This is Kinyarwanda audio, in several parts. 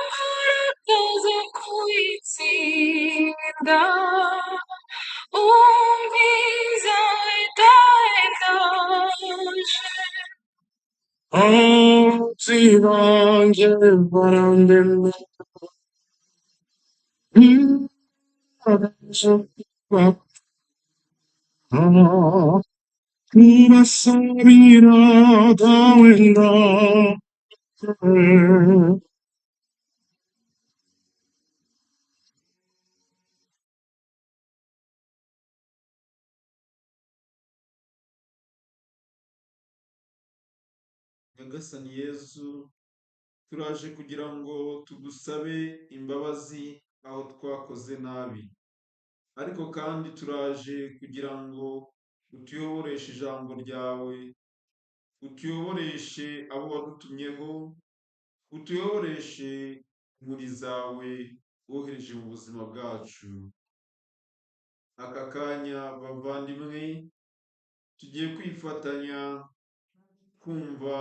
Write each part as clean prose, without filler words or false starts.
Wamurakaza kuyitsinda umwiza w'itaje. Abanzi banjye barandemera, kubasabira dawe ndawe. Nyagasani Yezu, turaje kugira ngo tugusabe imbabazi aho twakoze nabi, ariko kandi turaje kugira ngo utuyoboreshe ijambo ryawe, utuyoboreshe abo wadutumyeho, utuyoboreshe inkuri zawe wohereje mu buzima bwacu. Aka kanya bavandimwe, tugiye kwifatanya kumva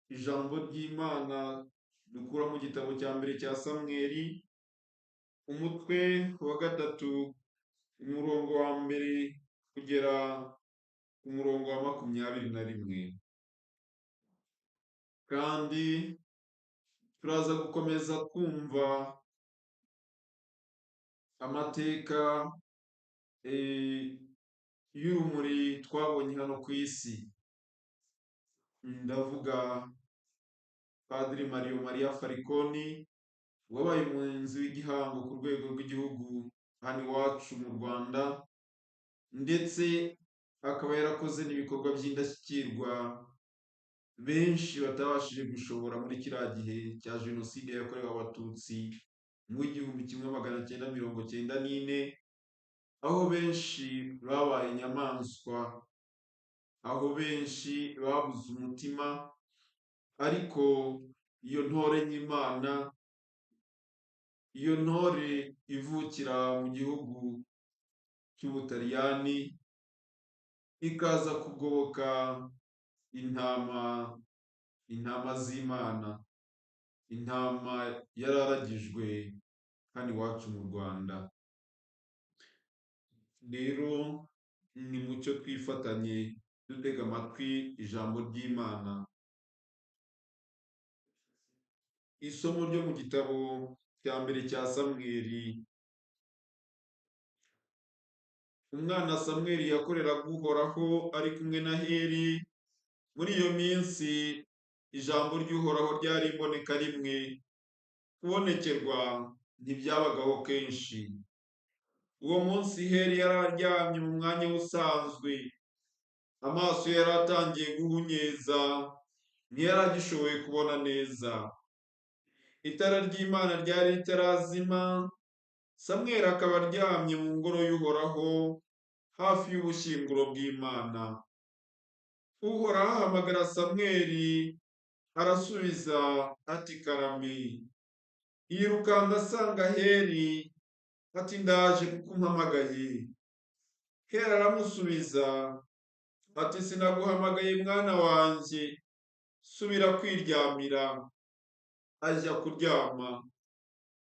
ijambo ry'Imana dukura mu gitabo cya mbere cya Samweli, umutwe wa gatatu, umurongo wa mbere kugera ku murongo wa 21. Kandi turaza gukomeza kumva amateka y'urumuri twabonye hano ku isi. Ndavuga Padiri Mario Maria Falconi, wabaye umurinzi w'igihango ku rwego rw'igihugu hano iwacu mu Rwanda, ndetse akaba yarakoze n'ibikorwa by'indashyikirwa benshi batabashije gushobora muri kiriya gihe cya Jenoside yakorewe Abatutsi mu 1994, aho benshi babaye inyamaswa, aho benshi babuze umutima, ariko iyo ntore y'Imana, iyo ntore ivukira mu gihugu cy'Ubutaliyani, ikaza kugoboka intama, intama z'Imana, intama yararagijwe hano iwacu mu Rwanda. Rero nimucyo twifatanye dutega amatwi ijambo ry'Imana. Isomo ryo mu gitabo cya mbere cya Samweli. Umwana Samweli yakoreraga Uhoraho ari kumwe na Heli. Muri iyo minsi ijambo ry'Uhoraho ryari imboneka rimwe, kubonekerwa ntibyabagaho kenshi. Uwo munsi Heli yari aryamye mu mwanya we usanzwe, amaso ye yari atangiye guhunyeza, ntiyari agishoboye kubona neza. Itara ry'Imana ryari ritarazima, Samweli akaba aryamye mu ngoro y'Uhoraho, hafi y'ubushyinguro bw'Imana. Uhoraho ahamagara Samweli, arasubiza ati karame. Yirukanka asanga Heli, ati ndaje kuko umpamagaye. Heli aramusubiza ati sinaguhamagaye mwana wanjye, subira kwiryamira. Ajya kuryama.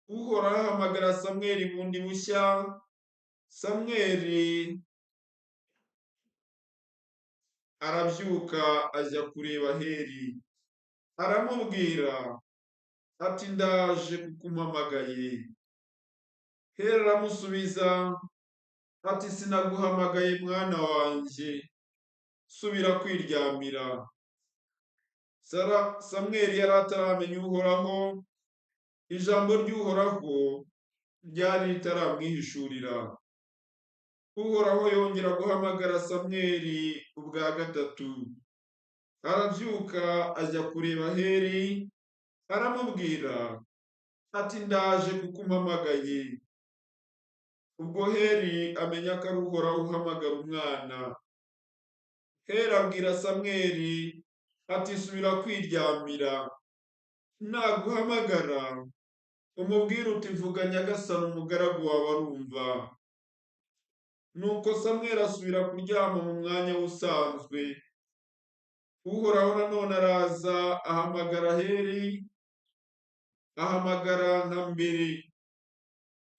Uhoraho ahamagara Samweli bundi bushya, Samweli arabyuka ajya kureba Heli, aramubwira ati ndaje kuko umpamagaye. Heli aramusubiza ati sinaguhamagaye mwana wanjye, subira kwiryamira. Samweli yari ataramenya Uhoraho, ijambo ry'Uhoraho ryari ritaramwihishurira. Uhoraho yongera guhamagara Samweli ubwa gatatu, arabyuka ajya kureba Heli, aramubwira ati ndaje kuko umpamagaye. Ubwo Heli amenya ko ari Uhoraho uhamagara umwana. Heli abwira Samweli ati subira kwiryamira, naguhamagara umubwire uti vuga Nyagasani umugaragu wawe arumva. Nuko Samweli asubira kuryama mu mwanya we usanzwe. Uhoraho nanone araza ahamagara Heli, ahamagara nka mbere,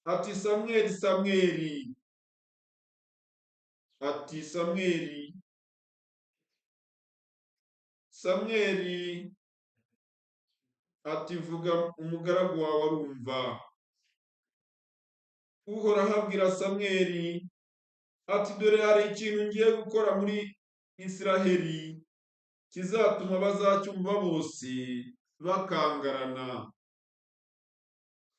ati Samweli, Samweli. Ati Samweli, Samweli ati vuga umugaragu wawe arumva. Uhoraho abwira Samweli ati dore hari ikintu ngiye gukora muri Israheli kizatuma bazacyumva bose bakangarana.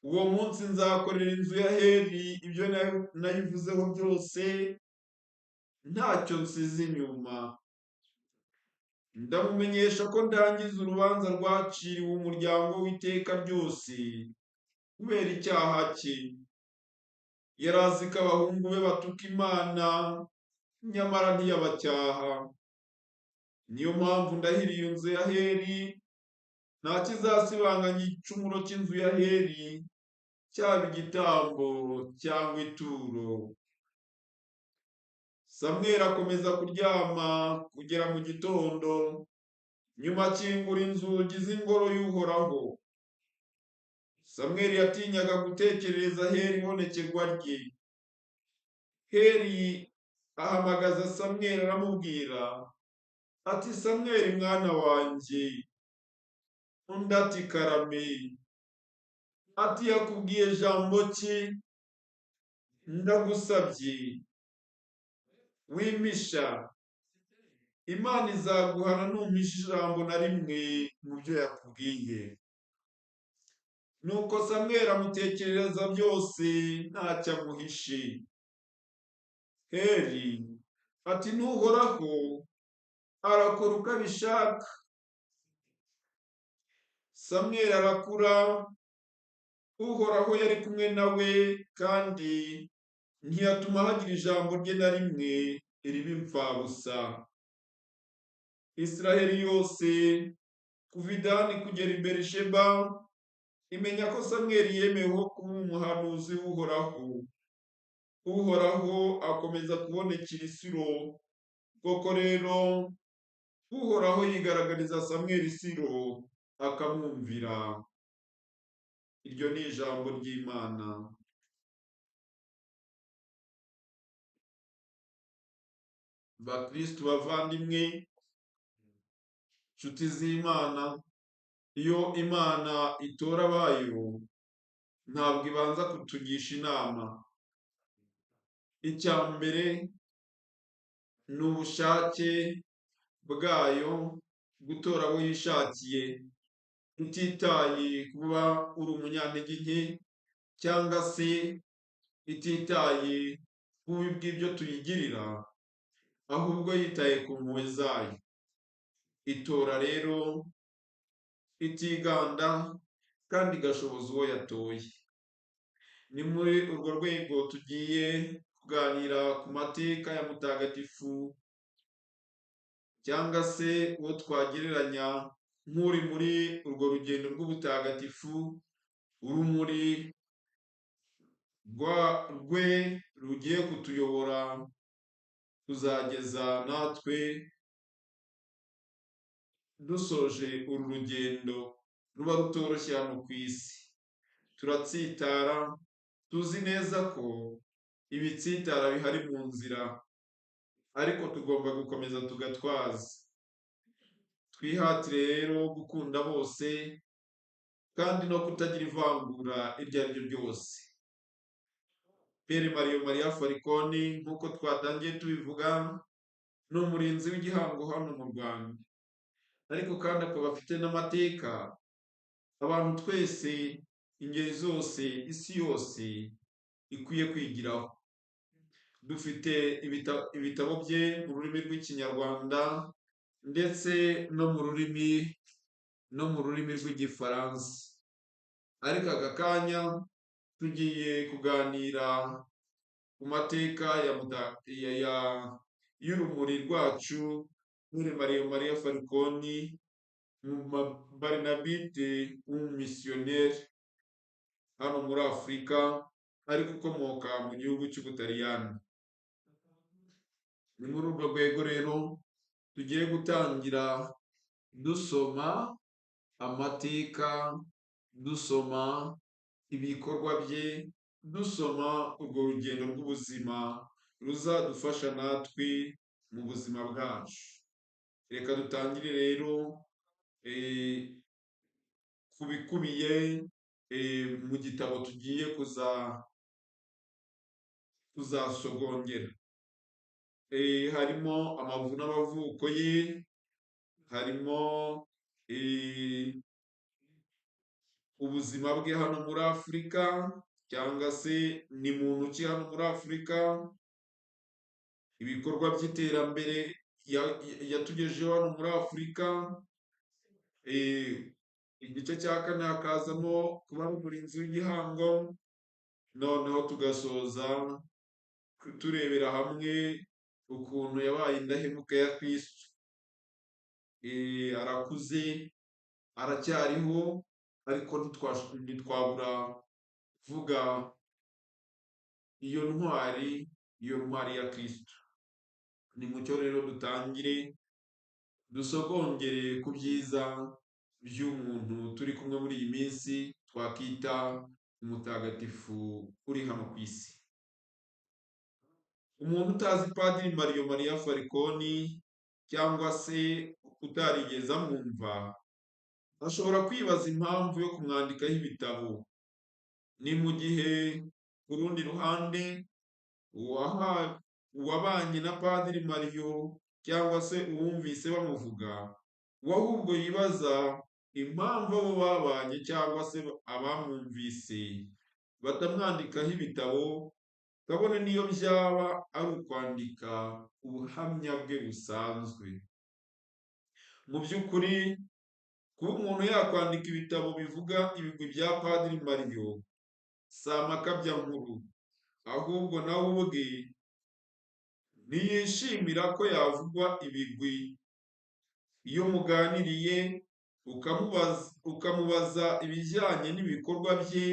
Uwo munsi nzakorera inzu ya Heli ibyo nayivuzeho byose, ntacyo nsize inyuma. Ndamumenyesha ko ndangiza urubanza rwaciriwe umuryango w'iteka ryose kubera icyaha cye. Yari azi ko abahungu be batuka Imana, nyamara ntiyabacyaha. Niyo mpamvu ndahiriye inzu ya Heli, nta kizasibanganya igicumuro cy'inzu ya Heli, cyaba igitambo cyangwa ituro. Samweli akomeza kuryama kugera mu gitondo, nyuma akingura inzugi z'ingoro y'Uhoraho. Samweli yatinyaga gutekerereza Heli ibonekerwa rye. Heli ahamagaza Samweli aramubwira ati Samweli mwana wanjye. Undi ati karame. Ati yakubwiye jambo ki? Ndagusabye wimpisha, Imana izaguhana numpisha ijambo na rimwe mu byo yakubwiye. Nuko Samweli amutekerereza byose ntacyo amuhishe. Heli ati ntuhoraho arakora uko abishaka. Samweli arakura, Uhoraho yari kumwe nawe, kandi ntiyatuma hagira ijambo rye na rimwe riba imfabusa. Israheli yose kuva i Dani kugera i Berisheba imenya ko Samweli yemeweho kuba umuhanuzi w'Uhoraho. Uhoraho akomeza kubonekera i Silo. Koko rero Uhoraho yigaragariza Samweli i Silo akamwumvira. Iryo ni ijambo ry'Imana. Bakristu bavandimwe, nshuti z'Imana, iyo Imana itora abayo ntabwo ibanza kutugisha inama. Icya mbere ni ubushake bwayo gutora abo yishakiye, ititaye kuba uri umunyantege nke cyangwa se ititaye ku bubi bw'ibyo tuyigirira, ahubwo yitaye ku mpuhwe zayo. Itora rero itiganda kandi igashoboza uwo yatoye. Ni muri urwo rwego tugiye kuganira ku mateka ya mutagatifu cyangwa se uwo twagereranya nk'uri muri urwo rugendo rw'ubutagatifu, urumuri rwe rugiye kutuyobora kuzageza natwe dusoje uru rugendo ruba rutoroshye hano ku isi. Turatsitara, tuzi neza ko ibitsitara bihari mu nzira, ariko tugomba gukomeza tugatwaza. Twihatire rero gukunda bose kandi no kutagira ivangura iryo ari ryo ryose. Père Mario Maria Falconi, nk'uko twatangiye tubivuga, ni umurinzi w'igihango hano mu Rwanda, ariko kandi akaba afite n'amateka abantu twese, ingeri zose, isi yose ikwiye kwigiraho. Dufite ibitabo bye mu rurimi rw'Ikinyarwanda ndetse no mu rurimi rw'Igifaransa. Ariko aka kanya tugiye kuganira ku mateka y'urumuri rwacu Père Mario Maria Falconi, Barnabite w'umumisiyoneri hano muri Afurika, ariko ukomoka mu gihugu cy'Ubutaliyani. Ni muri urwo rwego rero tugiye gutangira dusoma amateka, dusoma ibikorwa bye, dusoma urwo rugendo rw'ubuzima ruzadufasha natwe mu buzima bwacu. Reka dutangire rero ku bikubiye mu gitabo tugiye kuzasogongera. Harimo amavu n'amavuko ye, harimo ubuzima bwe hano muri Afurika, cyangwa se ni muntu ki hano muri Afurika, ibikorwa by'iterambere yatugejeho hano muri Afurika, igice cya kane hakazamo kuba ari umurinzi w'igihango, noneho tugasoza turebera hamwe ukuntu yabaye indahemuka ya Kristo. Arakuze, aracyariho, ariko ntitwabura kuvuga iyo ntwari, iyo ntwari ya Kristo. Ni mucyo rero dutangire dusogongere ku byiza by'umuntu turi kumwe muri iyi minsi twakita umutagatifu uri hano ku isi. Umuntu utazi Padiri Mario Maria Falconi cyangwa se utarigeze amwumva, ashobora kwibaza impamvu yo kumwandikaho ibitabo. Ni mu gihe ku rundi ruhande uwabanye na Padiri Mario cyangwa se uwumvise bamuvuga, we ahubwo yibaza impamvu abo babanye cyangwa se abamwumvise batamwandikaho ibitabo, kabone n'iyo byaba ari ukwandika ubuhamya bwe busanzwe. Mu by'ukuri, kuba umuntu yakwandika ibitabo bivuga ibigwi bya Padiri Mario si amakabyankuru, ahubwo nawe ubwe ntiyishimira ko yavugwa ibigwi. Iyo muganiriye ukamubaza ibijyanye n'ibikorwa bye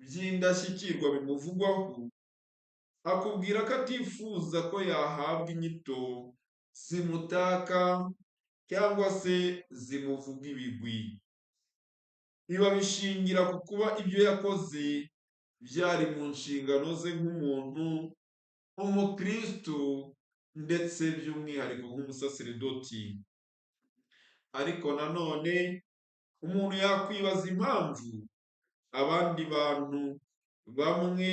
by'indashyikirwa bimuvugwaho, akubwira ko atifuza ko yahabwa inyito zimutaka cyangwa se zimuvuga ibigwi. Ibi abishingira ku kuba ibyo yakoze byari mu nshingano ze nk'umuntu, umukristu, ndetse by'umwihariko nk'umusaseredoti. Ariko nanone umuntu yakwibaza impamvu abandi bantu bamwe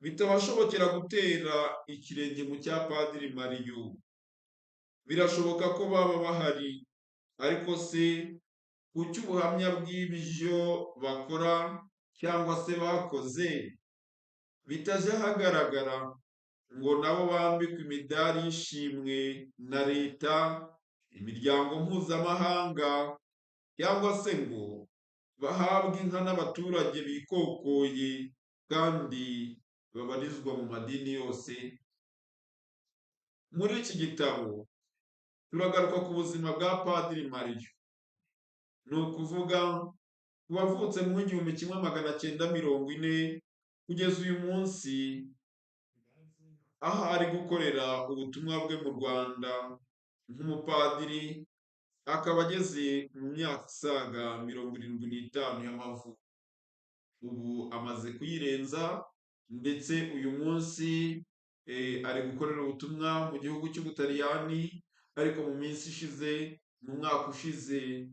bitabashobokera gutera ikirenge mu cya Padiri Mario. Birashoboka ko baba bahari, ariko se kuki ubuhamya bw'ibyo bakora cyangwa se bakoze bitajya ahagaragara ngo nabo bambikwe imidari y'ishimwe na leta, imiryango mpuzamahanga, cyangwa se ngo bahabwe inka n'abaturage bikokoye kandi babarizwa mu madini yose? Muri iki gitabo turagaruka ku buzima bwa Padiri Mario, ni ukuvuga ku wavutse mu 1940 kugeza uyu munsi, aho ari gukorera ubutumwa bwe mu Rwanda nk'umupadiri, akaba ageze mu myaka isaga 75 y'amavuko. Ubu amaze kuyirenza, ndetse uyu munsi ari gukorera ubutumwa mu gihugu cy'Ubutaliyani, ariko mu minsi ishize, mu mwaka ushize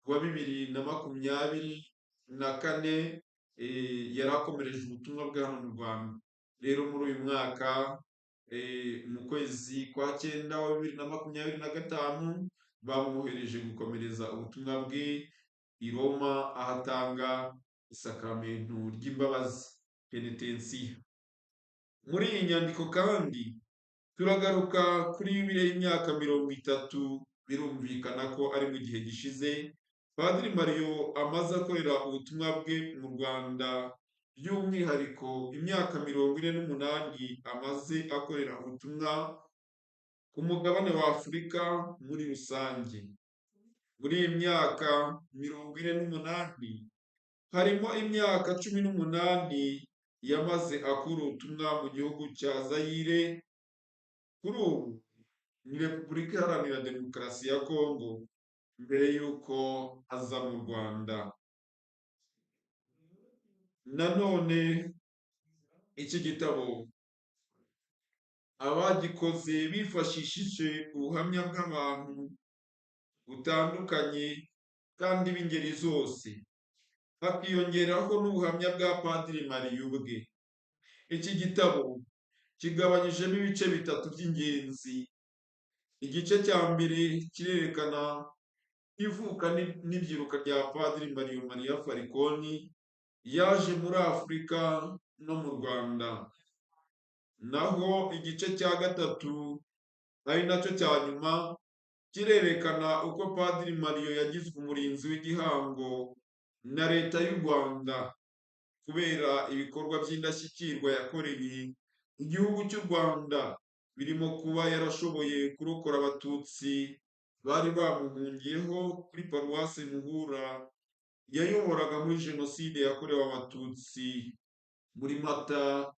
wa 2024, yari akomereje ubutumwa bwe hano mu Rwanda. Rero muri uyu mwaka mu kwezi kwa cyenda wa 2025 bamwohereje gukomereza ubutumwa bwe i Roma, aho atanga isakaramentu ry'imbabazi, penetensiya. Muri iyi nyandiko kandi turagaruka kuri yubile y'imyaka 30, birumvikana ko ari mu gihe gishize Padiri Mario amaze akorera ubutumwa bwe mu Rwanda, by'umwihariko imyaka 48 amaze akorera ubutumwa ku mugabane wa Afurika muri rusange. Muri iyi myaka 48 harimo imyaka 18 yamaze akora ubutumwa mu gihugu cya Zayire. Kuri ubu ni Repubulika Iharanira Demokarasi ya Kongo mbere y'uko aza mu Rwanda. Nanone iki gitabo abagikoze bifashishije ubuhamya bw'abantu butandukanye kandi b'ingeri zose, hakiyongeraho n'ubuhamya bwa Padiri Mariya ubwe. Iki gitabo kigabanyijemo ibice bitatu by'ingenzi. Igice cya mbere kirerekana ivuka n'ibyiruka rya Padiri Mario Maria Falconi yaje muri Afurika no mu Rwanda. Naho igice cya gatatu ari nacyo cya nyuma kirerekana uko Padiri Mario yagizwe umurinzi w'igihango na Leta y'u Rwanda kubera ibikorwa by'indashyikirwa yakoreye igihugu cy'u Rwanda, birimo kuba yarashoboye kurokora Abatutsi bari bamuhungiyeho kuri Paruwasi Muhura yayoboraga muri Jenoside yakorewe Abatutsi muri Mata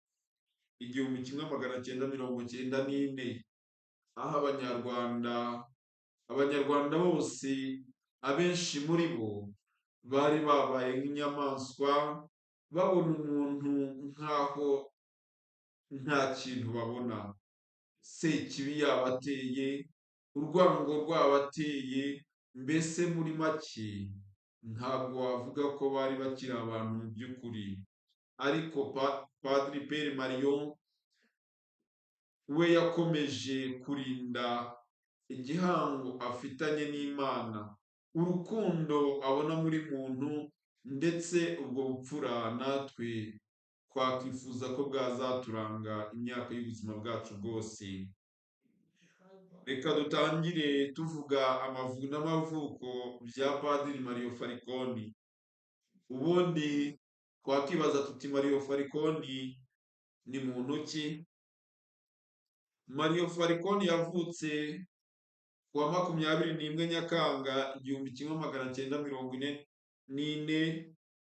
1994, aho Abanyarwanda bose abenshi muri bo bari babaye nk'inyamaswa, babona umuntu nk'aho nta kintu babona. Sekibi yabateye, urwango rwabateye, mbese muri make ntabwo wavuga ko bari bakiri abantu mu by'ukuri. Ariko Padiri Père Marion we yakomeje kurinda igihango afitanye n'Imana, urukundo abona muri muntu, ndetse ubwo bupfura natwe twakwifuza ko bwazaturanga imyaka y'ubuzima bwacu bwose. Reka dutangire tuvuga amavu n'amavuko bya Padiri Mario Falconi. Ubundi twakibaza tuti Mario Falconi ni muntu ki? Mario Falconi yavutse ku wa 21 Nyakanga 1944,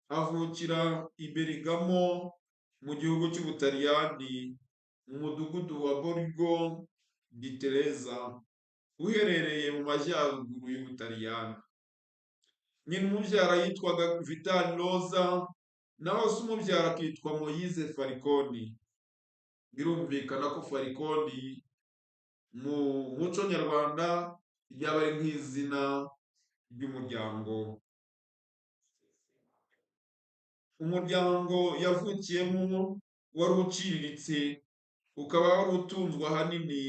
avukira i Bergamo mu gihugu cy'Ubutaliyani mu mudugudu wa Borgo di Teresa uherereye mu majyaruguru y'Ubutaliyani. Nyina umubyara yitwaga Vital Rosa, naho se umubyara akitwa Moise Falconi. Birumvikana ko Falconi mu muco nyarwanda ryaba ari nk'izina ry'umuryango. Umuryango yavukiyemo wari uciriritse, ukaba wari utunzwe ahanini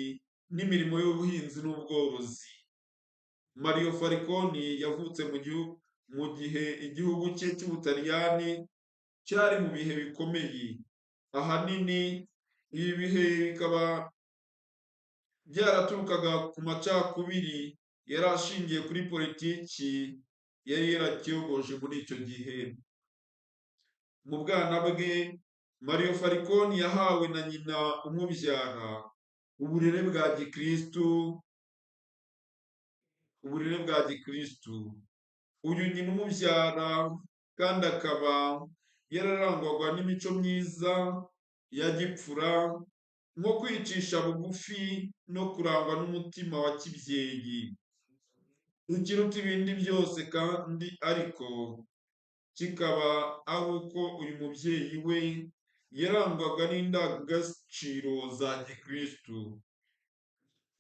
n'imirimo y'ubuhinzi n'ubworozi. Mario Falconi yavutse mu gihe igihugu cye cy'Ubutaliyani cyari mu bihe bikomeye. Ahanini ibi bihe bikaba byaraturukaga ku macakubiri yari ashingiye kuri politiki yari yarakiyogoje muri icyo gihe. Mu bwana bwe, Mario Falconi yahawe na nyina umubyara uburere bwa gikristu. Uyu nyina umubyara kandi akaba yararangwaga n'imico myiza ya gipfura, nko kwicisha bugufi no kurangwa n'umutima wa kibyeyi. Ikiruta ibindi byose kandi ariko kikaba ari uko uyu mubyeyi we yarangwaga n'indangagaciro za gikristu.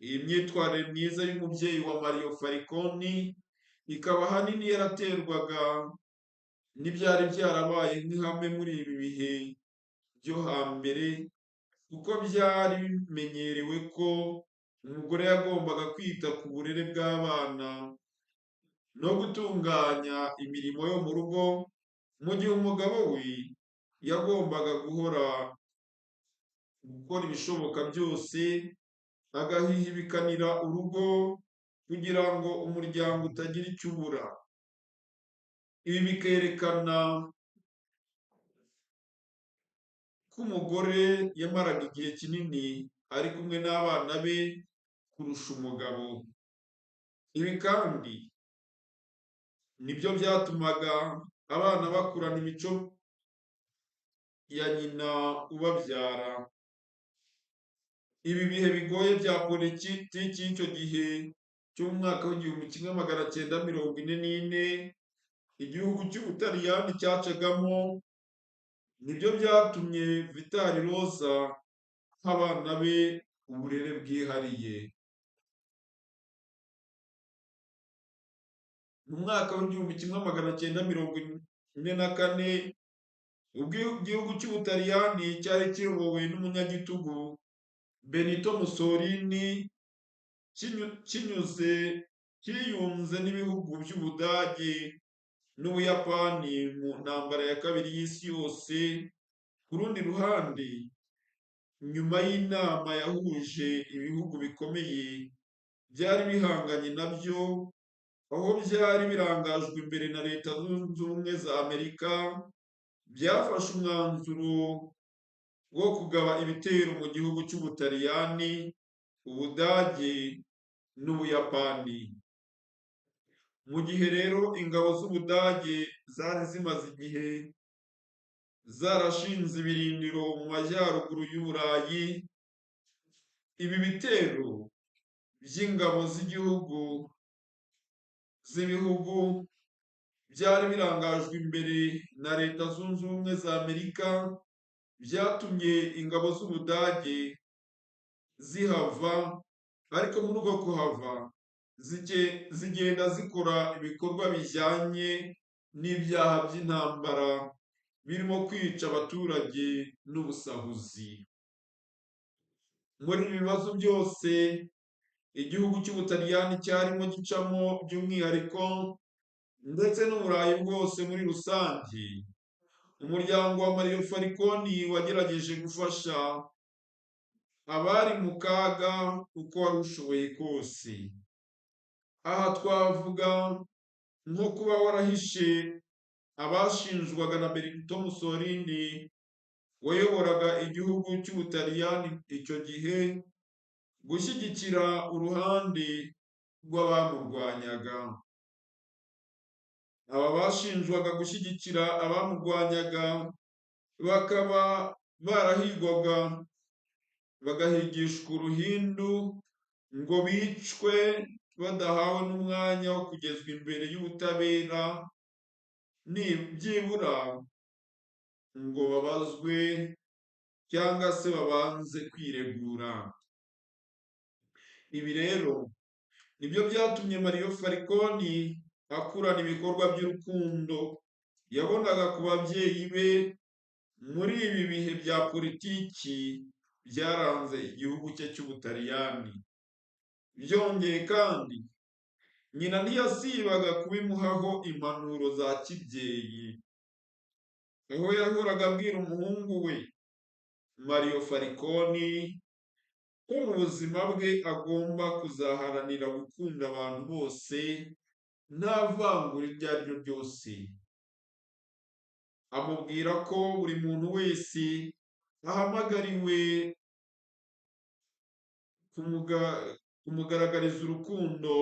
Iyi myitwarire myiza y'umubyeyi wa Mario Falconi ikaba ahanini yaraterwaga n'ibyari byarabaye nk'ihame muri ibi bihe byo hambere, kuko byari bimenyerewe ko umugore yagombaga kwita ku burere bw'abana no gutunganya imirimo yo mu rugo, mu gihe umugabo we yagombaga gukora ibishoboka byose agahihibikanira urugo kugira ngo umuryango utagira icyo ubura. Ibi bikerekana ko umugore yamaraga igihe kinini ari kumwe n'abana be kurusha umugabo. Ibi kandi nibyo byatumaga abana bakurana imico ya nyina ubabyara. Ibi bihe bigoye bya politiki y'icyo gihe cyo mu mwaka w'1944 igihugu cy'Ubutaliyani cyacagamo, nibyo byatumye Vitali Rosa aha abana be uburere bwihariye. Mu mwaka w'1944 ubwo igihugu cy'Ubutaliyani cyari kiyobowe n'umunyagitugu Benito Mussolini cyiyunze n'ibihugu by'Ubudage n'Ubuyapani mu ntambara ya kabiri y'isi yose. Ku rundi ruhande, nyuma y'inama yahuje ibihugu bikomeye byari bihanganye nabyo, aho byari birangajwe imbere na Leta Zunze Ubumwe za Amerika, byafashe umwanzuro wo kugaba ibitero mu gihugu cy'Ubutaliyani, Ubudage n'Ubuyapani. Mu gihe rero ingabo z'Ubudage zari zimaze igihe zarashinze ibirindiro mu majyaruguru y'Uburayi, ibi bitero by'ingabo z'ibihugu byari birangajwe imbere na Leta Zunze Ubumwe za Amerika byatumye ingabo z'Ubudage zihava, ariko muri uko kuhava zigenda zikora ibikorwa bijyanye n'ibyaha by'intambara birimo kwica abaturage n'ubusahuzi. Muri ibi bibazo byose igihugu cy'Ubutaliyani cyarimo gicamo by'umwihariko ndetse n'Uburayi bwose muri rusange, umuryango wa Mario Falcone wagerageje gufasha abari mu kaga uko wari ushoboye kose. Aha twavuga nko kuba warahishe abashinjwaga na Benito Mussolini wayoboraga igihugu cy'Ubutaliyani icyo gihe, gushyigikira uruhande rw'abamurwanyaga. Aba bashinjwaga gushyigikira abamurwanyaga bakaba barahigwaga bagahigishwa uruhindu ngo bicwe badahawe n'umwanya wo kugezwa imbere y'ubutabera, byibura ngo babazwe cyangwa se babanze kwiregura. Ibi rero nibyo byatumye Mario Falcone akurana ibikorwa by'urukundo yabonaga ku babyeyi be muri ibi bihe bya politiki byaranze igihugu cye cy'Ubutaliyani. Byongeye kandi, nyina ntiyasibaga kubimuhaho impanuro za kibyeyi, aho yahoraga abwira umuhungu we Mario Falcone ko mu buzima bwe agomba kuzaharanira gukunda abantu bose nta vangura iryo ari ryo ryose. Amubwira ko buri muntu wese ahamagariwe kumugaragariza urukundo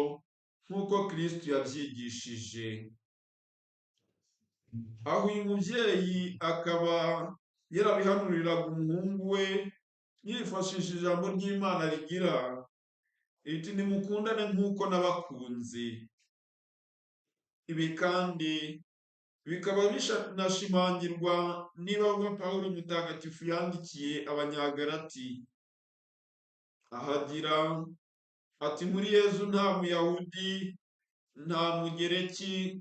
nk'uko Kristo yabyigishije. Aho uyu mubyeyi akaba yarabihanuriraga umuhungu we yifashishije ijambo ry'Imana rigira riti nimukundane nk'uko nabakunze. Ibi kandi bikaba binashimangirwa n'ibaruwa Pawulo Mutagatifu yandikiye Abanyagalati, ahagira ati muri Yezu nta Muyahudi, nta Mugereki,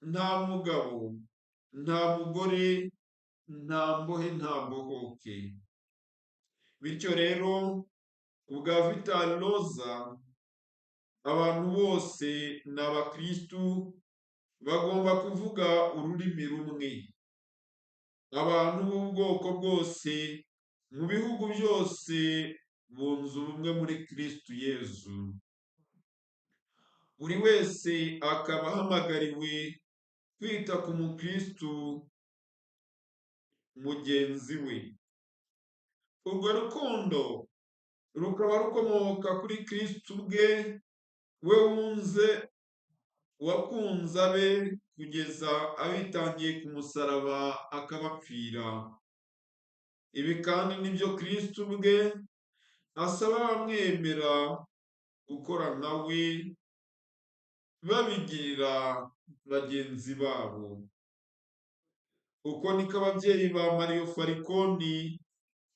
nta mugabo, nta mugore, nta mbohe, nta mbohoke. Bityo rero ku bwa Vitali Rosa, abantu bose ni abakristu bagomba kuvuga ururimi rumwe. Abantu b'ubwoko bwose mu bihugu byose bunze ubumwe muri Kristu Yezu. Buri wese akaba ahamagariwe kwita ku mukristu mugenzi we. Urwo rukundo rukaba rukomoka kuri Kristu ubwe, we wunze wakunze abe kugeza abitangiye ku musaraba akabapfira. Ibi kandi nibyo Kristu ubwe asaba abamwemera gukora nka we babigirira bagenzi babo. Uko niko ababyeyi ba Mario Falcone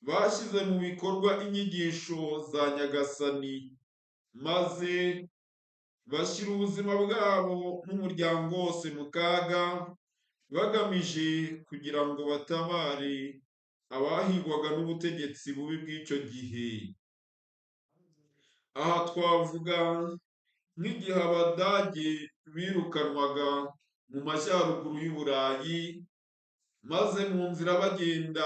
bashyize mu bikorwa inyigisho za Nyagasani, maze bashyira ubuzima bwabo n'umuryango wose mu kaga, bagamije kugira ngo batabare abahigwaga n'ubutegetsi bubi bw'icyo gihe. Aha twavuga nk'igihe Abadage birukanwaga mu majyaruguru y'Uburayi, maze mu nzira bagenda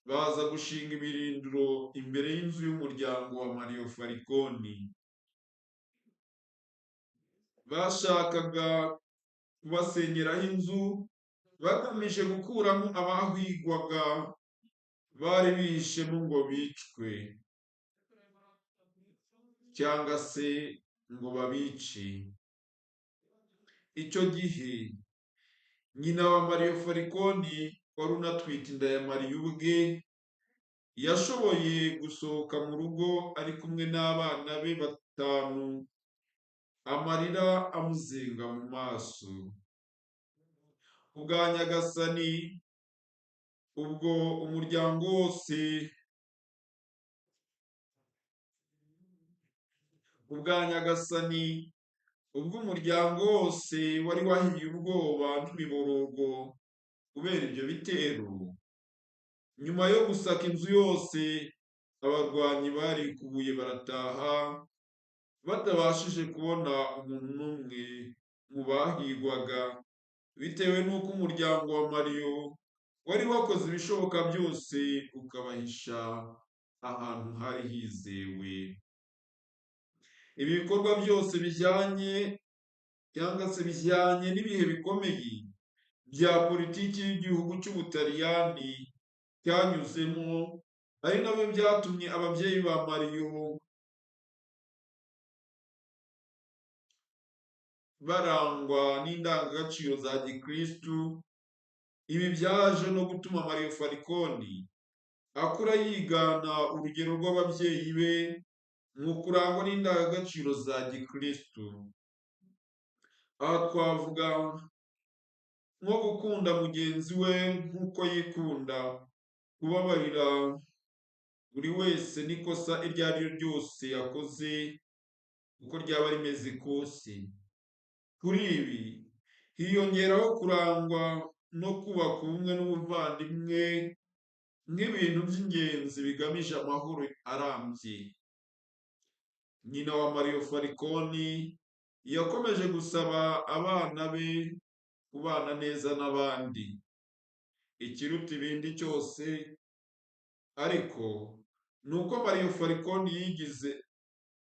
baza gushinga ibirindiro imbere y'inzu y'umuryango wa Mario Falcone. Bashakaga kubasenyeraho inzu bagamije gukuramo abahigwaga bari bihishemo ngo bicwe cyangwa se ngo babice. Icyo gihe nyina wa Mario Falcone wari unatwite inda ya Mario ubwe yashoboye gusohoka mu rugo ari kumwe n'abana be 5, amarira amuzenga mu maso. Kubwa Nyagasani, ubwo umuryango wose kubwa Nyagasani, ubwo umuryango wose wari wahiye ubwoba n'imiborogo kubera ibyo bitero, nyuma yo gusaka inzu yose, abarwanyi barikubuye barataha, batabashije kubona umuntu n'umwe mu bahigwaga, bitewe n'uko umuryango wa Mario wari wakoze ibishoboka byose ukabahisha ahantu hari hizewe. Ibi bikorwa byose bijyanye cyangwa se bijyanye n'ibihe bikomeye bya politiki y'igihugu cy'Ubutaliyani cyanyuzemo, ari nabyo byatumye ababyeyi ba Mario barangwa n'indangagaciro za gikristu. Ibi byaje no gutuma Mario Falcone akura yigana urugero rw'ababyeyi be mu kurangwa n'indangagaciro za gikristu. Aha twavuga nko gukunda mugenzi we nk'uko yikunda, kubabarira buri wese n'ikosa iryo ari ryo ryose yakoze uko ryaba rimeze kose. Kuri ibi hiyongeraho kurangwa no kubaka ubumwe n'ubuvandimwe nk'ibintu by'ingenzi bigamije amahoro arambye. Nyina wa Mario Falcone yakomeje gusaba abana be kubana neza n'abandi. Ikiruta ibindi cyose ariko ni uko Mario Falcone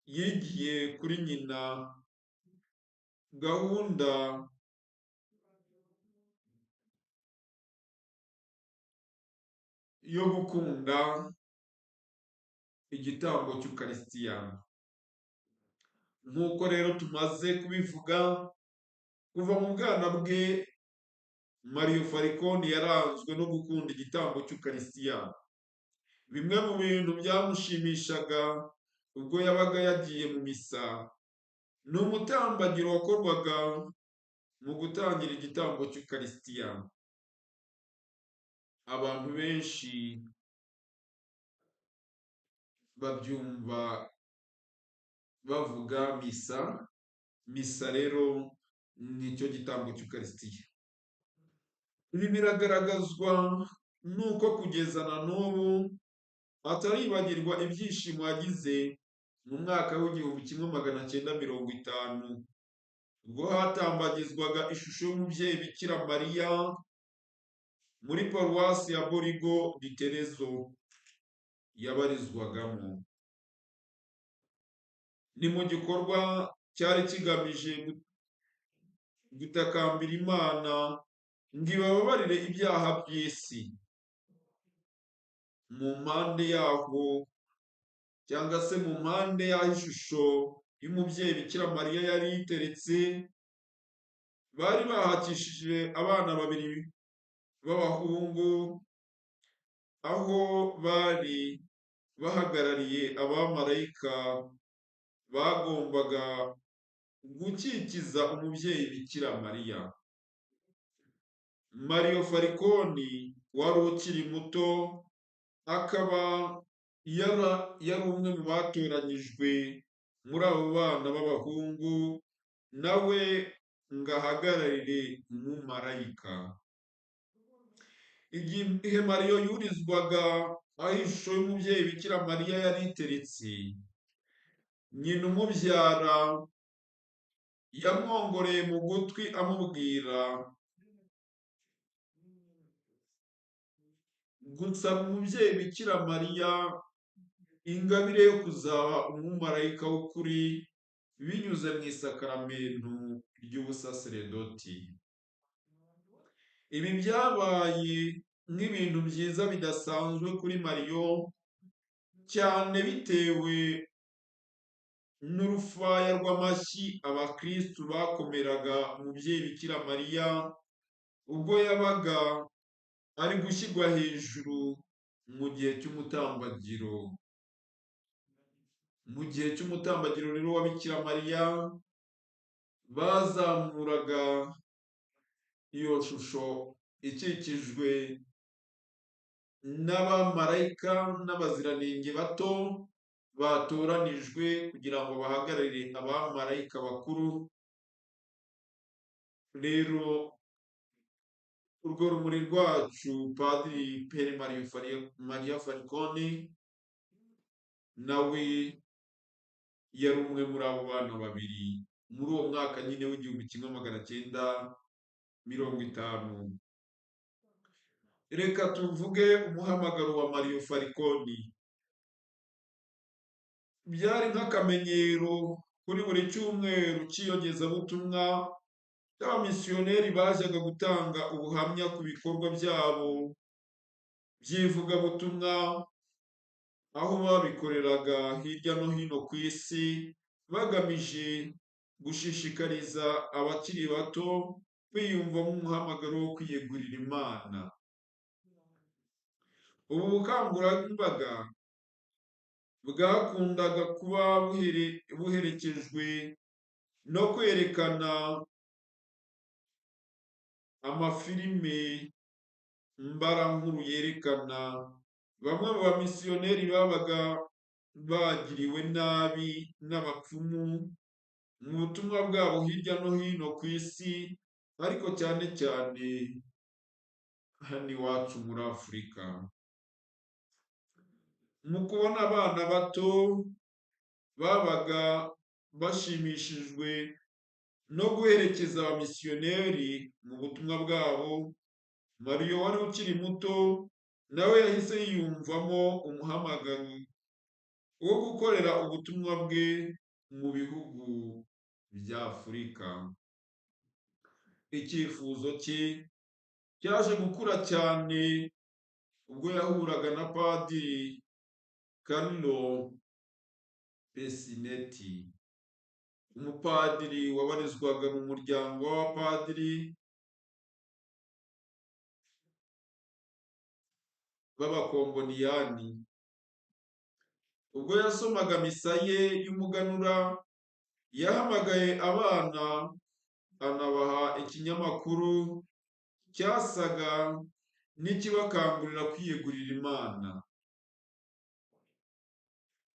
yigiye kuri nyina gahunda yo gukunda igitambo cy'Ukarisitiya. Nk'uko rero tumaze kubivuga, kuva mu bwana bwe Mario Falcone yaranzwe no gukunda igitambo cy'Ukarisitiya. Bimwe mu bintu byamushimishaga ubwo yabaga yagiye mu misa ni umutambagiro wakorwaga mu gutangira igitambo cy'Ukarisitiya. Abantu benshi babyumva bavuga misa. Misa rero nicyo gitambo cy'Ukarisitiya. Ibi biragaragazwa nuko kugeza na n'ubu ataribagirwa ibyishimo yagize mu mwaka w'1950 ubwo hatambagizwaga ishusho y'umubyeyi Bikira Mariya muri paruwasi ya Borigo di Terezo yabarizwagamo. Ni mu gikorwa cyari kigamije gutakambira Imana ngo ibababarire ibyaha by'isi. Mu mpande yaho cyangwa se mu mpande y'aho ishusho y'umubyeyi Bikira Mariya yari iteretse, bari bahakishije abana babiri b'abahungu, aho bari bahagarariye abamarayika bagombaga gukikiza umubyeyi Bikira Mariya. Mario Falcone wari ukiri muto akaba yari umwe mu batoranyijwe muri abo bana b'abahungu, nawe ngo ahagararire umumarayika. Igihe Mario yurizwaga aho ishusho y'umubyeyi Bikira Mariya yari iteretse, nyina umubyara yamwongoreye mu gutwi amubwira gusaba umubyeyi Bikira Mariya ingabire yo kuzaba umumarayika w'ukuri binyuze mu isakaramentu ry'ubusaseredoti. Ibi byabaye nk'ibintu byiza bidasanzwe kuri Mario, cyane bitewe n'urufaya rw'amashyi abakristu bakomeraga umubyeyi Bikira Mariya ubwo yabaga ari gushyirwa hejuru mu gihe cy'umutambagiro. Mu gihe cy'umutambagiro rero wa Bikira Mariya, bazamuraga iyo shusho ikikijwe n'abamarayika n'abaziranenge bato batoranijwe kugira ngo bahagararire abamarayika bakuru. Rero urwo rumuri rwacu Padiri Pere Maria Falcone nawe yari umwe muri abo bana babiri muri uwo mwaka nyine w'1950. Reka tuvuge umuhamagaro wa Mario Falcone. Byari nk'akamenyero kuri buri cyumweru cy'iyogezabutumwa cy'abamisiyoneri bajyaga gutanga ubuhamya ku bikorwa byabo by'ivugabutumwa, aho babikoreraga hirya no hino ku isi, bagamije gushishikariza abakiri bato kwiyumvamo umuhamagaro wo kwiyegurira Imana. Ubu bukangurambaga bwakundaga kuba buherekejwe no kwerekana amafilime mbarankuru yerekana bamwe mu bamisiyoneri babaga bagiriwe nabi n'abapfumu mu butumwa bwabo hirya no hino ku isi, ariko cyane cyane hano iwacu muri Afurika. Mu kubona abana bato babaga bashimishijwe no guherekeza abamisiyoneri mu butumwa bwabo, Mario wari ukiri muto nawe yahise yiyumvamo umuhamagaro wo gukorera ubutumwa bwe mu bihugu bya Afurika. Icyifuzo cye cyaje gukura cyane ubwo yahuraga na Padiri Carlo Pesinetti, umupadiri wabarizwaga mu muryango w'abapadiri b'abakomboniyani. Ubwo yasomaga misa ye y'umuganura, yahamagaye abana anabaha ikinyamakuru cyasaga n'ikibakangurira kwiyegurira Imana.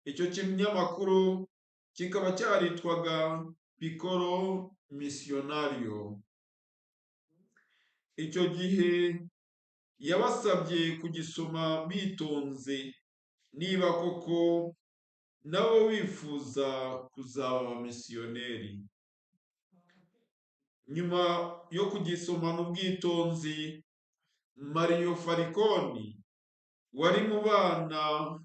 Icyo kinyamakuru kikaba cyaritwaga Piccolo Missionario. Icyo gihe yabasabye kugisoma bitonze, niba koko nabo bifuza kuzaba abamisiyoneri. Nyuma yo kugisomana ubwitonzi, Mario Falcone wari mu bana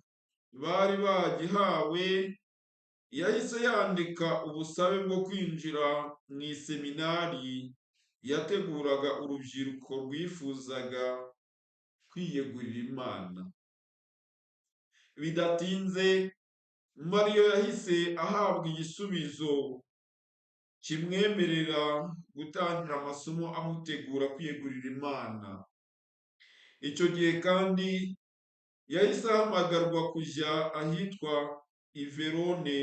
bari bagihawe yahise yandika ubusabe bwo kwinjira mu iseminari yateguraga urubyiruko rwifuzaga kwiyegurira Imana. Bidatinze, Mario yahise ahabwa igisubizo kimwemerera gutangira amasomo amutegura kwiyegurira Imana. Icyo gihe kandi yahise ahamagarwa kujya ahitwa i Verone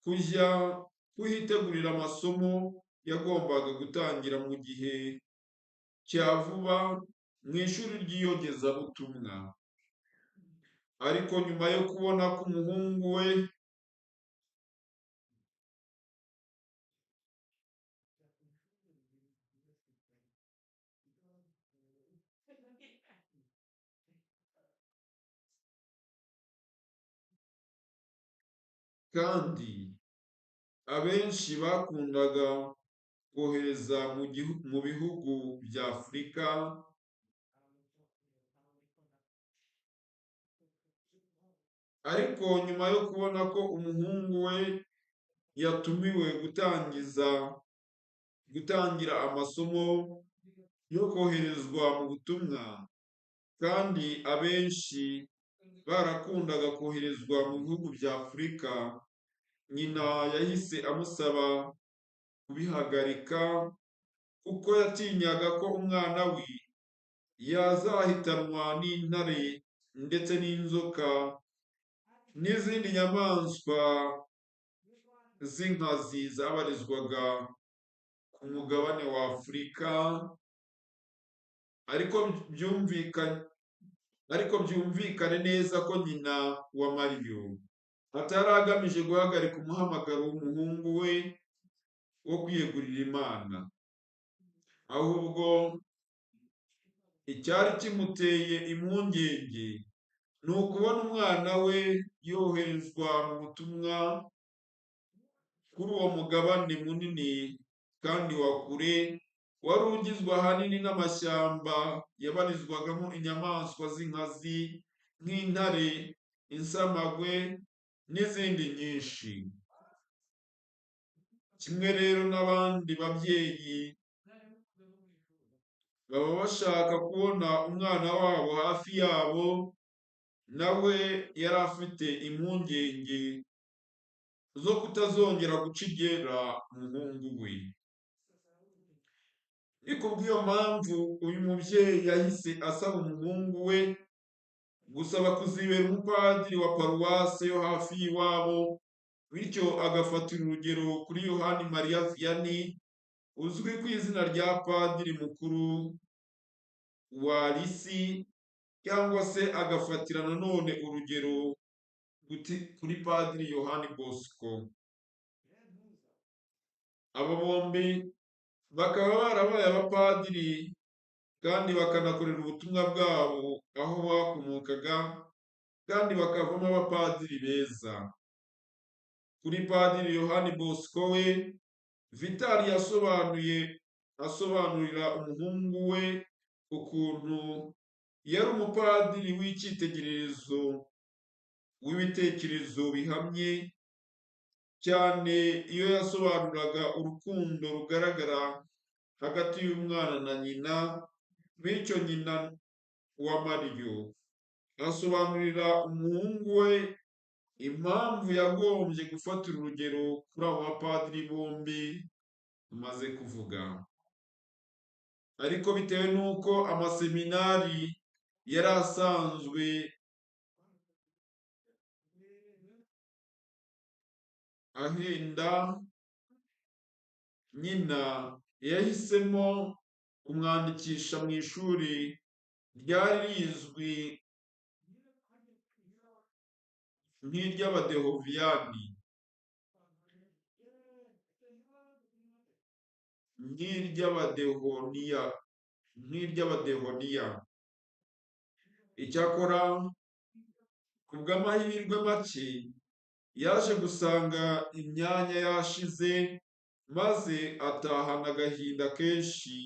kujya kuhitegurira amasomo yagombaga gutangira mu gihe cya vuba mu ishuri ry'iyogezabutumwa. Ariko nyuma yo kubona ko umuhungu we kandi abenshi bakundaga kohereza mu bihugu bya Afurika, ariko nyuma yo kubona ko umuhungu we yatumiwe gutangira amasomo yo koherezwa mu butumwa, kandi abenshi barakundaga koherezwa mu bihugu bya Afurika, nyina yahise amusaba kubihagarika kuko yatinyaga ko umwana we yazahitanwa n'intare ndetse n'inzoka n'izindi nyamaswa z'inkazi zabarizwaga ku mugabane wa Afurika. Ariko byumvikane neza ko nyina wa Mario atari agamije guhagarika umuhamagaro w'umuhungu we wo kwiyegurira Imana, ahubwo icyari kimuteye impungenge ni ukubona umwana we yoherezwa mu butumwa kuri uwo mugabane munini kandi wa kure, wari ugizwe ahanini n'amashyamba yabarizwagamo inyamaswa z'inkazi nk'intare, insamagwe n'izindi nyinshi. Kimwe rero n'abandi babyeyi baba bashaka kubona umwana wabo hafi yabo, nawe yari afite impungenge zo kutazongera guca iryera umuhungu we. Ni kubw'iyo mpamvu uyu mubyeyi yahise asaba umuhungu we gusaba kuzibera umupadiri wa paruwase yo hafi y'iwabo, bityo agafatira urugero kuri Yohani Mariya Vianney uzwi ku izina rya Padiri Mukuru wa Lisi, cyangwa se agafatira nanone urugero kuri Padiri Yohani Bosco. Aba bombi bakaba barabaye abapadiri kandi bakanakorera ubutumwa bwabo aho bakomokaga, kandi bakavamo abapadiri beza. Kuri Padiri Yohani Bosco we, Vitali asobanurira umuhungu we ukuntu yari umupadiri w'icyitegererezo w'ibitekerezo bihamye, cyane iyo yasobanuraga urukundo rugaragara hagati y'umwana na nyina, bityo nyina wa Mario asobanurira umuhungu we impamvu yagombye gufatira urugero kuri abo bapadiri bombi tumaze kuvuga. Ariko bitewe n'uko amaseminari yari asanzwe ahenda, nyina yahisemo kumwandikisha mu ishuri ryari rizwi nk'iry'Abadehoviyani, nk'iry'Abadehoniya. Icyakora ku bw'amahirwe make yaje gusanga imyanya yashize, maze atahana agahinda kenshi,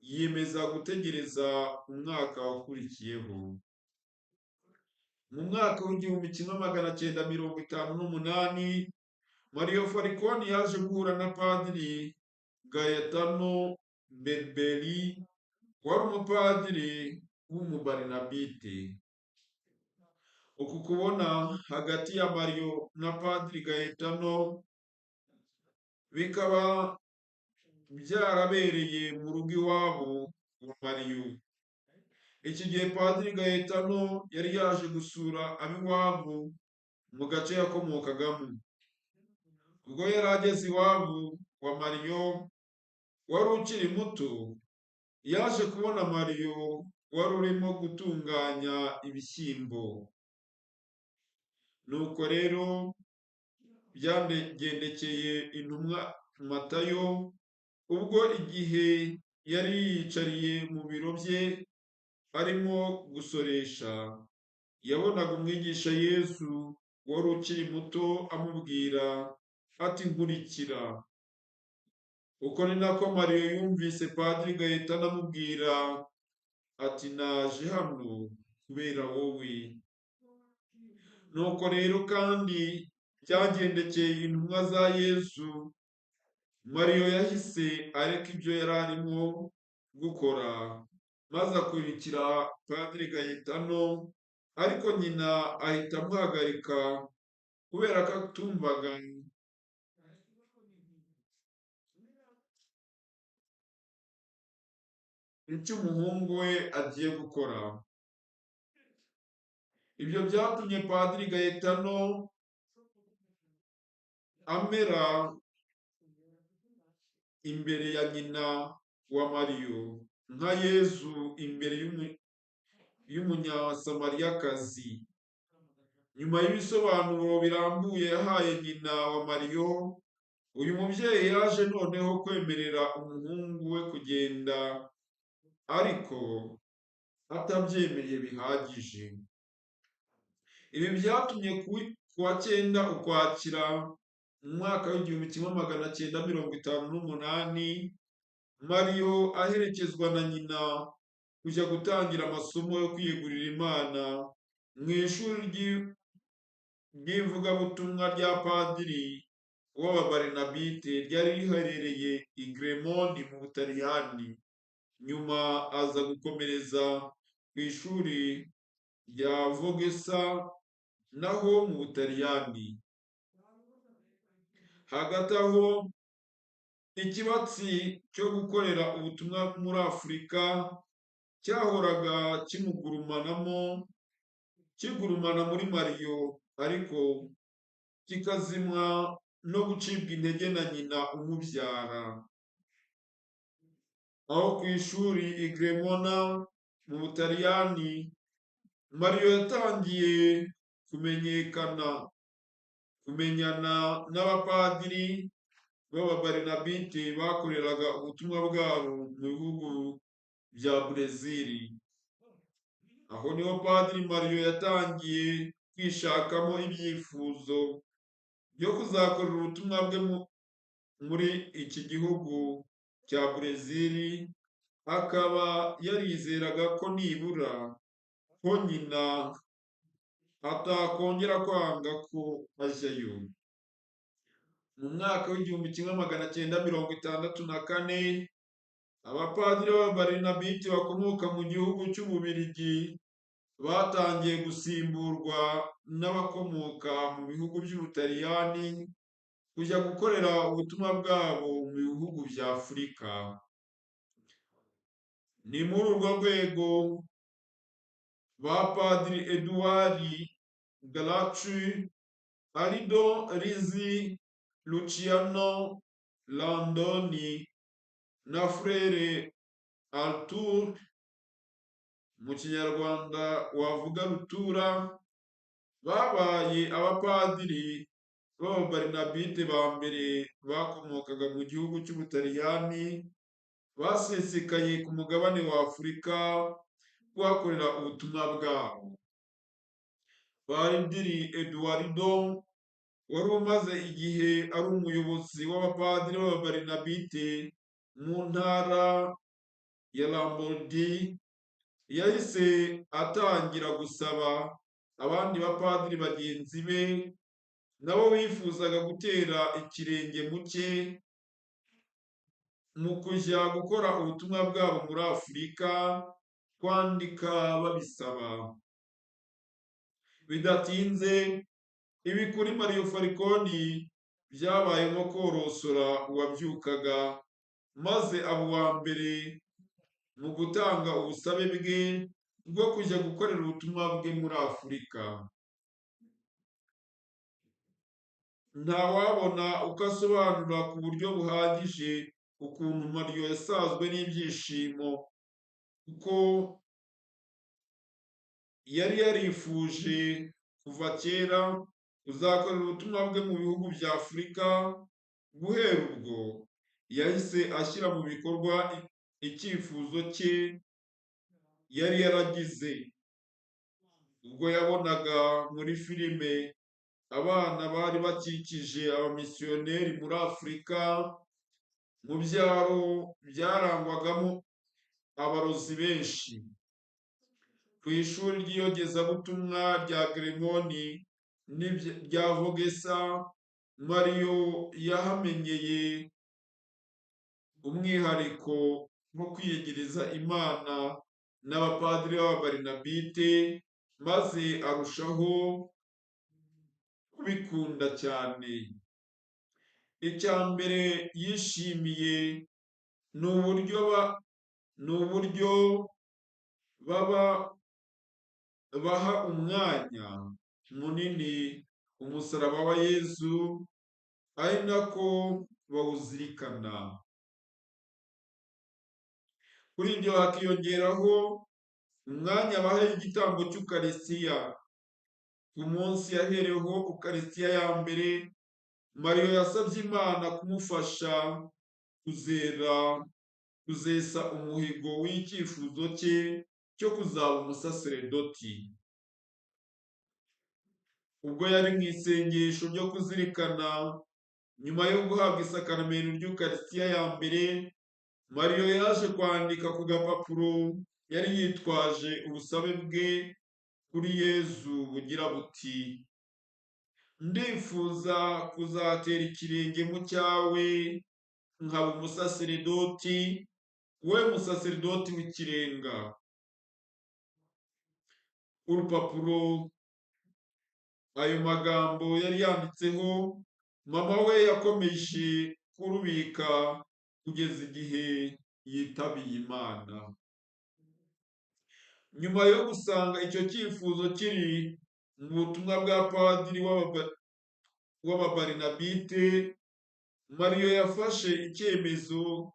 yiyemeza gutegereza umwaka wakurikiyeho. Mu mwaka w'1958, Mario Falcone yaje guhura na Padiri Gaetano Berberi, wari umupadiri w'umubarinabite. Uku kubona hagati ya Mario na Padiri Gaetano bikaba byarabereye mu rugo iwabo wa Mario. Iki gihe Padiri Gaetano yari yaje gusura ab'iwabo mu gace yakomokagamo. Ubwo yari ageze iwabo wa Mario wari ukiri muto, yaje kubona Mario wari urimo gutunganya ibishyimbo. Nuko rero byagendekeye intumwa Matayo, ubwo igihe yari yiyicariye mu biro bye arimo gusoresha, yabonaga umwigisha Yesu wari ukiri muto amubwira ati nkurikira. Uko ni nako Mario yumvise Padiri Gaetano amubwira ati naje hano kubera wowe. Nuko rero kandi byagendekeye intumwa za Yesu, Mario yahise areka ibyo yari arimo gukora maze akurikira Padiri Gaetano, ariko nyina ahita amuhagarika kubera ko atumvaga icyo umuhungu we agiye gukora. Ibyo byatumye Padiri Gaetano amera imbere ya nyina wa Mario nka Yezu imbere y'umunyasamariyakazi. Nyuma y'ibisobanuro birambuye yahaye nyina wa Mario, uyu mubyeyi yaje noneho kwemerera umuhungu we kugenda, ariko atabyemeye bihagije. Ibi byatumye ku wa 9 Ukwakira mu mwaka w'1958, Mario aherekezwa na nyina kujya gutangira amasomo yo kwiyegurira Imana mu ishuri ry'ivugabutumwa rya Padiri w'Ababarinabite ryari riherereye i Cremona mu Butaliyani. Nyuma aza gukomereza ku ishuri rya Vogesa naho mu Butaliyani. Hagati aho, ikibatsi cyo gukorera ubutumwa muri Afurika cyahoraga kimugurumanamo, kigurumana muri Mario, ariko kikazimwa no gucibwa intege na nyina umubyara. Aho ku ishuri i Cremona mu Butaliyani, Mario yatangiye kumenyana n'abapadiri b'Ababarinabite bakoreraga ubutumwa bwabo mu bihugu bya Brezil. Aho niho Padiri Mario yatangiye kwishakamo ibyifuzo byo kuzakorera ubutumwa bwe muri iki gihugu cya Brezil, akaba yarizeraga ko nibura ko nyina atakongera kwanga ko ajyayo. Mu mwaka w'1964, abapadiri b'Ababarinabite bakomoka mu gihugu cy'Ububiligi batangiye gusimburwa n'abakomoka mu bihugu by'Ubutaliyani kujya gukorera ubutumwa bwabo mu bihugu bya Afurika. Ni muri urwo rwego ba Padiri Edouard Galacu, Aldo Rizzi, Luciano Landoni na Frere Arthur, mu Kinyarwanda wavuga Rutura, babaye abapadiri b'Ababarinabite ba mbere bakomokaga mu gihugu cy'Ubutaliyani basesekaye ku mugabane wa Afurika kuhakorera ubutumwa bwabo. Padiri Eduardo wari umaze igihe ari umuyobozi w'abapadiri b'Ababarinabite mu ntara ya Lombardi, yahise atangira gusaba abandi bapadiri bagenzi be nabo bifuzaga gutera ikirenge mu cye mu kujya gukora ubutumwa bwabo muri Afurika, kwandika babisaba. Bidatinze, ibi kuri Mario Falcone byabaye nko korosora uwabyukaga, maze aba uwa mbere mu gutanga ubusabe bwe rwo kujya gukorera ubutumwa bwe muri Afurika. Ntawabona uko asobanura ku buryo buhagije ukuntu Mario yasazwe n'ibyishimo, kuko yari yarifuje kuva kera kuzakorera ubutumwa bwe mu bihugu bya Afurika. Guhera ubwo yahise ashyira mu bikorwa icyifuzo cye yari yaragize ubwo yabonaga muri filime abana bari bakikije abamisiyoneri muri Afurika mu byaro byarangwagamo abarozi benshi. Ku ishuri ry'iyogezabutumwa rya Gremoni n'irya Vogesa, Mario yahamenyeye umwihariko wo kwiyegereza Imana n'abapadiri b'Ababarinabite, maze arushaho kubikunda cyane. Icya mbere yishimiye ni uburyo baba baha umwanya munini umusaraba wa Yezu, ari nako bawuzirikana. Kuri ibyo hakiyongeraho umwanya baha igitambo cy'Ukarisitiya. Ku munsi yahereweho Ukarisitiya ya mbere, Mario yasabye Imana kumufasha kuzesa umuhigo w'icyifuzo cye cyo kuzaba umusaseredoti. Ubwo yari mu isengesho ryo kuzirikana nyuma yo guhabwa isakaramentu ry'Ukarisitiya ya mbere, Mario yaje kwandika ku gapapuro yari yitwaje ubusabe bwe kuri Yezu bugira buti: ndifuza kuzatera ikirenge mu cyawe nkaba umusaseredoti, we musaseredoti w'ikirenga. Urupapuro ayo magambo yari yanditseho, mama we yakomeje kurubika kugeza igihe yitabiye Imana. Nyuma yo gusanga icyo cyifuzo kiri mu butumwa bwa padiri w'Ababarinabite, Mario yafashe icyemezo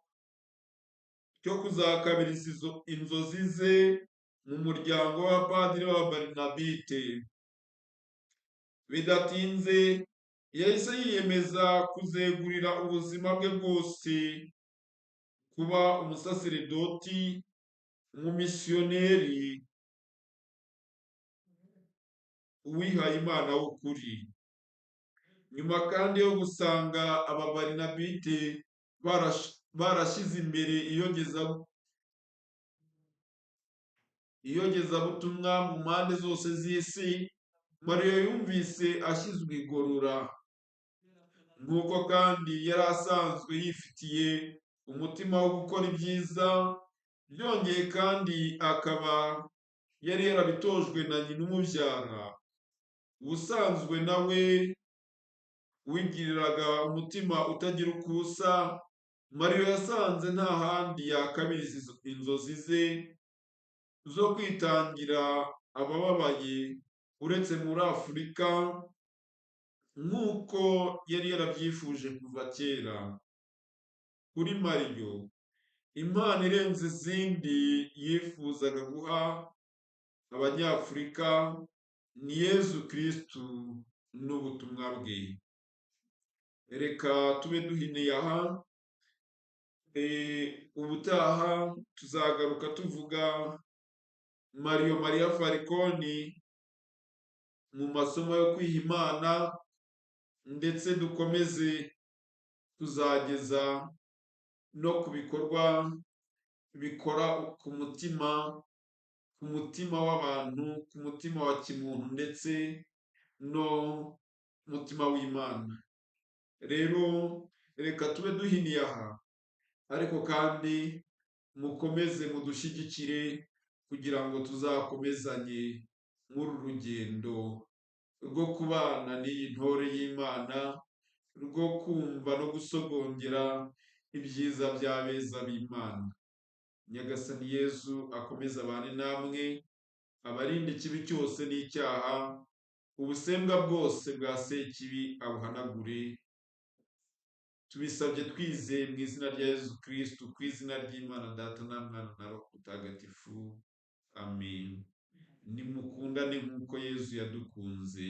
cyo kuzakabiriza inzozi ze mu muryango w'abapadiri b'Ababarinabite. Bidatinze yahise yiyemeza kuzegurira ubuzima bwe bwose kuba umusaseredoti, umumisiyoneri, uwihaye Imana w'ukuri. Nyuma kandi yo gusanga Ababarinabite barashyize imbere iyogezabutumwa mu mpande zose z'isi, Mario yumvise ashyizwe igorora. Nk'uko kandi yari asanzwe yifitiye umutima wo gukora ibyiza, byongeye kandi akaba yari yarabitojwe na nyina umubyara. Ubusanzwe nawe wigiriraga umutima utagira uko usa, Mario yasanze nta handi yakabiriza inzozi ze zo kwitangira abababaye uretse muri Afurika, nk'uko yari yarabyifuje kuva kera. Kuri Mario, impano irenze izindi yifuzaga guha Abanyafurika ni Yezu Kristu n'ubutumwa bwe. Reka tube duhiniye aha, ubutaha tuzagaruka tuvuga Mario Maria Falconi mu masomo yo kwiha Imana, ndetse dukomeze tuzageza no ku bikorwa bikora ku mutima, ku mutima w'abantu, ku mutima wa kimuntu ndetse no mutima w'Imana. Rero reka tube duhiniye aha, ariko kandi mukomeze mudushyigikire kugira ngo tuzakomezanye muri uru rugendo rwo kubana n'iyi ntore y'Imana, rwo kumva no gusogongera ibyiza by'abeza b'Imana. Nyagasani Yezu akomeze abane namwe. Abarinde ikibi cyose n'icyaha, ubusembwa bwose bwa Sekibi abuhanagure. Tubisabye twizeye mu izina rya Yezu Kristu, ku izina ry'Imana Data na Mwana na Roho Mutagatifu. Amen. Nimukundane nk'uko Yezu yadukunze.